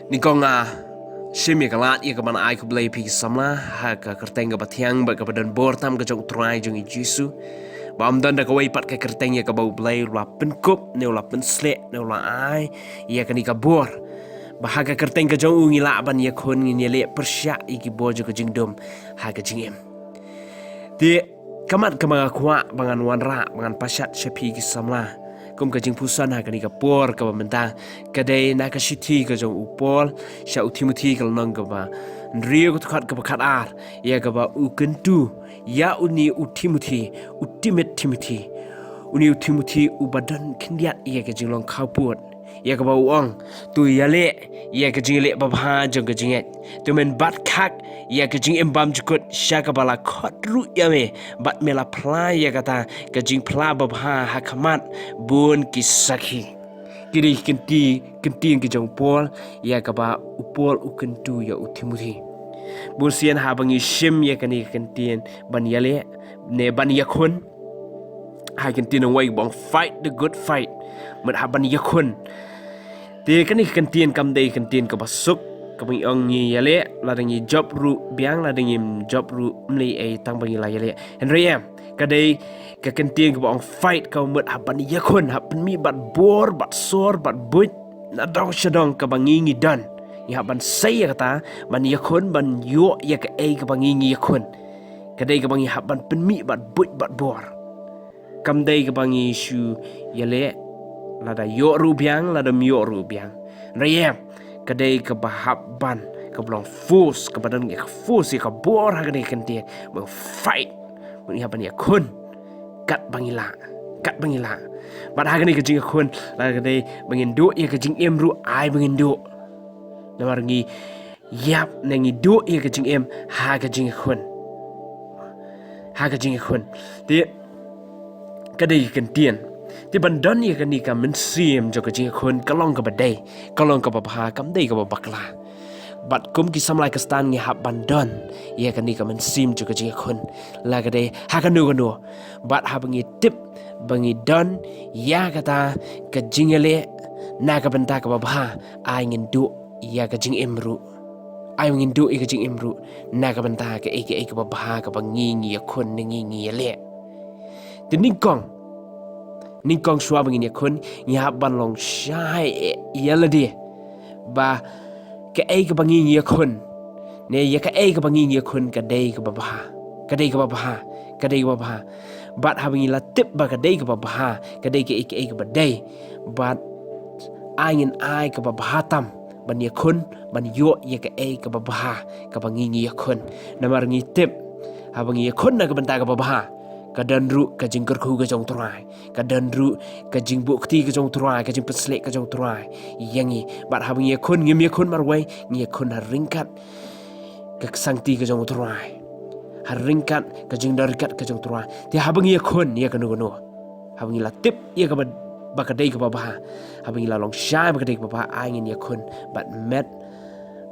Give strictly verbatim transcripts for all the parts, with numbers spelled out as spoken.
Nyngkong nga shim ïa ka lad ïa ka ban ai khublei ïa phi ki samla ha ka kyrteng kaba thiang bad kaba don bor tam ka jong U Trai jong ngi Jisu. Ba ym don da kawei pat ka kyrteng ïa kaba U Blei u la pynkup ne u la pynsleh ne u la ai ïa kane ka bor. Ba ha ka kyrteng ka jong u ngi lah ban ïakhun, ngin ïaleh pyrshah ïa ki bor jong ka jingdum ha ka jingim. Te ka mat kaba nga kwah ba ngan wanrah, ba ngan pashat sha phi ki samla kum ka jingpuson ha kane ka por kaba mynta, ka dei na ka shithi ka jong u Paul sha u Timothi, ka lynnong kaba hynriew, ka dkhot kaba khatar, ïa kaba u kyntu ïa une u Timothi, u Timit Timothi. Une u Timothi uba don khyndiat ïa ka jinglong khawpud, ïa kaba u ong: To ïaleh ïa ka jingïaleh babha jong ka jingngeit. To men bat khak ïa ka jingim bymjukut sha kaba la khot ruh ïa me, bad me la phla ïa kata ka jingphla babha ha khmat bun ki sakhi. Ki dei ki ktien, ki ktien ki jong u Paul ïa kaba u Paul u kyntu ïa u Timothi. Bun sien haba ngi shim ïa kane ka ktien ban ïaleh ne ban ïakhun, ha ka ktien nongwei ba ong fight the good fight, mut hap ban ïakhun. Te kane ka ktien kam dei ka ktien kaba suk, kaba ngi ong ngi ïaleh, lada ngi jop ruh biang, lada ngim jop ruh ym lei ei, tang ba ngi la ïaleh. Hynrei em, ka dei ka ktien kaba ong fight, kaba mut hap ban ïakhun, hap pynmih bad bor, bad sor, bad buit nadong shadong kaba ngi ngi don. Ngi hap ban sei ïa kata, ban ïakhun, ban ïoh ïa kaei kaba ngi ngi ïakhun. Ka dei kaba ngi hap ban pynmih bad buit bad bor. Kam dei kaba ngi shu ïaleh, lada ïoh ruh biang, lada ym ïoh ruh biang. Hynrei em, ka dei kaba hap ban, kaba long force, kaba don ïa ka force, ïa ka bor ha kane ka ktien, ba fight, ba ngi hap ban ïakhun katba ngi lah, katba ngi lah. Bad ha kane ka jingïakhun, lada ka dei ba ngin duh ïa ka jingim ruh, ai ba ngin duh. Namar ngi ïap ne ngi duh ïa ka jingim ha ka jingïakhun. Ha ka jingïakhun. Te ka dei ka ktien. Te ban don ïa kane ka mynsiem jong ka jingïakhun ka long kaba dei, ka long kaba bha, kam dei kaba bakla. Bad kum ki samla Khristan ngi hap ban don ïa kane ka mynsiem jong ka jingïakhun, la ka dei ha kano kano. Bad haba ngi tip ba ngi don ïa kata ka jingïaleh na ka bynta kaba bha, ai ngin duh ïa ka jingim ruh. Ai ngin duh ïa ka jingim ruh na ka bynta kaei kaei kaba bha kaba ngi ngi ïakhun ne ngi ngi ïaleh. Te nyngkong, nyngkong shuwa ba ngin ïakhun, ngi hap ban long shai ïa lade ba kaei kaba ngi ngi ïakhun, ne ïa kaei kaba ngi ngi ïakhun ka dei kaba bha, ka dei kaba bha, ka dei kaba bha. Bad haba ngi la tip ba ka dei kaba bha, ka dei kaei kaei kaba dei, bad ai ngin ai kaba bha tam ban ïakhun, ban ïoh ïa kaei kaba bha kaba ngi ngi ïakhun. Namar ngi tip, haba ngi ïakhun na ka bynta kaba bha, ka don ruh ka jingkyrkhu ka jong U Trai, ka don ruh ka jingbuh kti ka jong U Trai, ka jingpynsleh ka jong U Trai ïa ngi. Bad haba ngi ïakhun, ngim ïakhun marwei, ngi ïakhun ha ryngkat ka ksangti ka jong U Trai, ha ryngkat ka jingdon ryngkat ka jong U Trai. Te haba ngi ïakhun ïa kano kano, haba ngi la tip ïa kaba, ba ka dei kaba bha, haba ngi la long shai ba ka dei kaba bha, ai ngin ïakhun bad met,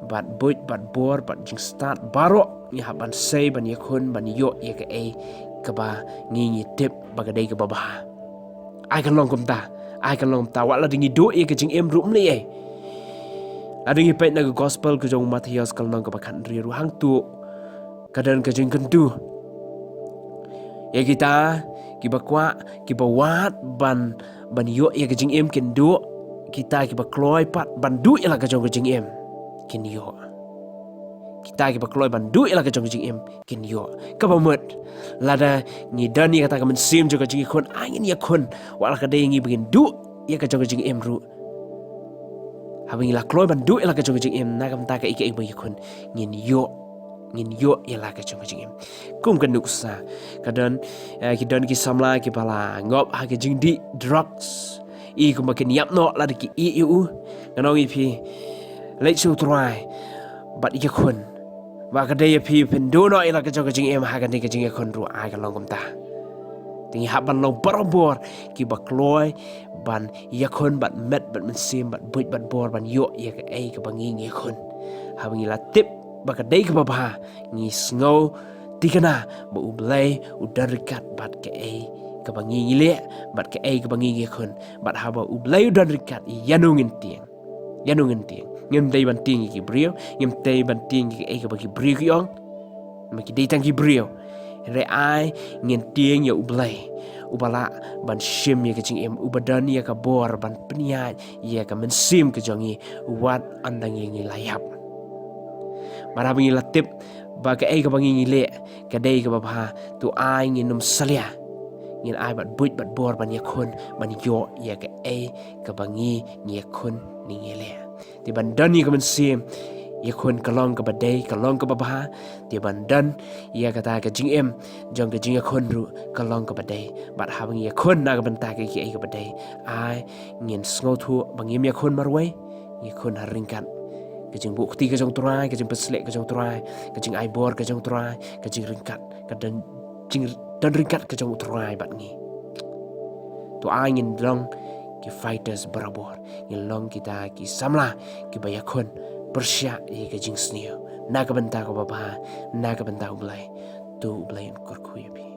bad buit, bad bor, bad jingstad baroh, ngi hap ban sei ban ïakhun ban ïoh ïa kaei kaba ngi ngi tip ba ka dei kaba bha. Ai kan long kumta, ai kan long kumta, wat lada ngi duh ïa ka jingim ruh ym lei ei. Lada ngi peit na ka gospel ka jong u Mathaios ka lynnong kaba khathynriew ruh hangto ka don ka jingkyntu ïa kita kiba kwah, kiba wad ban, ban ïoh ïa ka jingim kin duh, kita kiba kloi pat ban duh ïa la ka jong ka jingim kin ïoh. Kita kiba kloi ban duh ïa la ka jong ka jingim kin ïoh. Kaba mut, lada ngi don ïa kata ka mynsiem jong ka jingïakhun, ai ngin ïakhun, wat la ka dei ngi ba ngin duh ïa ka jong ka jingim ruh. Haba ngi la kloi ban duh ïa la ka jong ka jingim na ka bynta kaei kaei ba ngi ïakhun, ngin ïoh, ngin ïoh ïa la ka jong ka jingim. Kum ka nuksa, ka don, eh, ki don ki samla kiba la ngop ha ka jingdih drugs, i kumba kin ïap noh lada ki ïeh ïa u. Ngan ong ïa phi, leit sha U Trai bad ïakhun. Ba ka dei ïa phi phin duh noh ïa la ka jong ka jingim ha kane ka jingïakhun ruh, ai kan long kumta. Te ngi hap ban long barabor kiba kloi ban ïakhun bad met bad mynsiem bad buit bad bor ban ïoh ïa kaei kaba ngi ngi ïakhun. Haba ngi la tip ba ka dei kaba bha, ngi sngew thikna ba U Blei u don ryngkat bad kaei kaba ngi ngi leh bad kaei kaba ngi ngi ïakhun. Bad haba U Blei u don ryngkat, ïano ngin tieng, ïano ngin tieng. Ngim dei ban tieng ïa ki briew, ngim dei ban tieng ïa kaei kaba ki briew ki ong. Namar ki dei tang ki briew. Hynrei ai ngin tieng ïa U Blei, uba lah ban shim ïa ka jingim, uba don ïa ka bor ban pynïaid ïa ka mynsiem ka jong ngi, wat ynda ngi la ïap. Mar haba ngi la tip ba kaei kaba ngi ngi leh ka dei kaba bha, to ai ngin ym salia. Ngin ai bad buit bad bor ban ïakhun, ban ïoh ïa kaei kaba ngi ngi ïakhun ne ngi leh. Te ban don ïa ka mynsiem ïakhun ka long kaba dei, ka long kaba bha. Te ban don ïa kata ka jingim jong ka jingïakhun ruh ka long kaba dei. Bad haba ngi ïakhun na ka bynta ka, kaei kaba dei, ai ngin sngewthuh ba ngim ïakhun marwei, ngi ïakhun ha ryngkat ka jingbuh kti ka jong U Trai, ka jingpynshlur ka jong U Trai, ka jingai bor ka jong U Trai, ka jingryngkat, ka don jing, don ryngkat ka jong U Trai bad ngi. To ai ngin long ki fighters barabor, ngin long kita ki samla kiba ïakhun pyrshah ïa ka jingsniew na ka bynta kaba bha, na ka bynta U Blei. To U Blei un kyrkhu ïa phi.